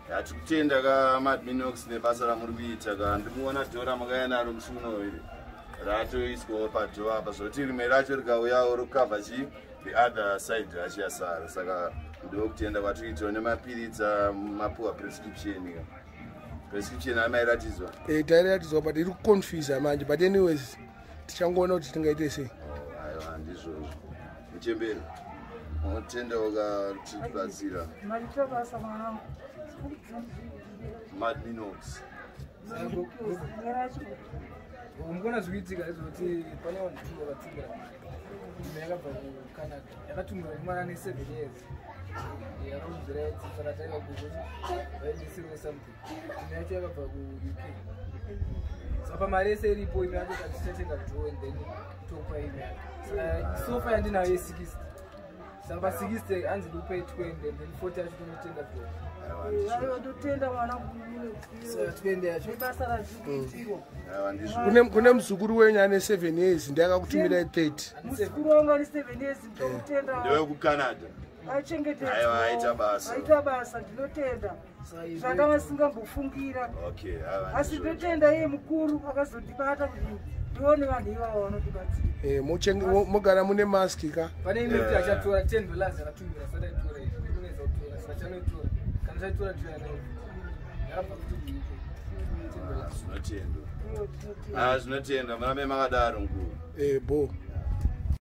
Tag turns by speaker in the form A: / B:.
A: Hatikutenda ka Madminox nebasa ramuri kuita ka. Ndikuona dhora makauya naro musi uno iri ratoiswawo padhoo apa, zvoti rimwe racho rikauyawo rokavha chi the other side racho yasara. Saka ndokutenda kwatiri nemapiritsi mapuwa prescription ka. Prescription amairatidzwa?
B: Eh, tairatidzwa, but iri kuconfusa manje. But anyways, tichangoona kuti tingaite sei.
A: Oh, aiwa, ndizvozvo. Muchemberi, unotendawo ka tibatsira.
C: Maita basa, mwanangu.
A: Madminox.
D: Mukona zvikuitika izvoti pane vanhu two vakatumira mari. Imwe yakabva kuCanada, yakatumira nemwana ne7 years, yakaunzira saka taiva kukuti vaendesirwe something. Imwe yacho yakabva kuUK. Saka pamari yese iripo, imwe yacho tichatenga door and then topa imwe yacho. Saka so far yandinayo ye60. Saka pa60 hanzi ndikupe 20 and then 40 yacho tonotenga door.
C: Aiwa, ndotenda mwanangu.
D: Saka 20 yacho.
C: Nebasa razvikuitiwa.
A: Aiwa, ndizvo.
B: Kune muzukuru wenyu ane 7 years, ndiyakakutumirai 30.
C: Muzukuru wangu ane 7 years, ndokutenda.
A: NdewekuCanada.
C: Achengetedzwa.
A: Aiwa, aita basa.
C: Aita basa, ndinotenda. Zvanga vasingambofungira.
A: Okay, aiwa,
C: Asi
A: ndizvozvo.
C: ndotenda iye mukuru akazondibata kuti ndione vanhu ivavo vanotibatsira.
B: Eh, mogara mune maski ka.
D: Pane imwe kuti achatora $10 yakatumira, sati aitora, inonetsa kutora, saka chanoitora kana chaitora toya nayo, yakabva kuti kuUK, $10.
A: Zvinotendwa.
C: Iyo, tinotenda.
A: Ah, zvinotendwa, murambe makadaro, mukuru.
B: Eh, bo.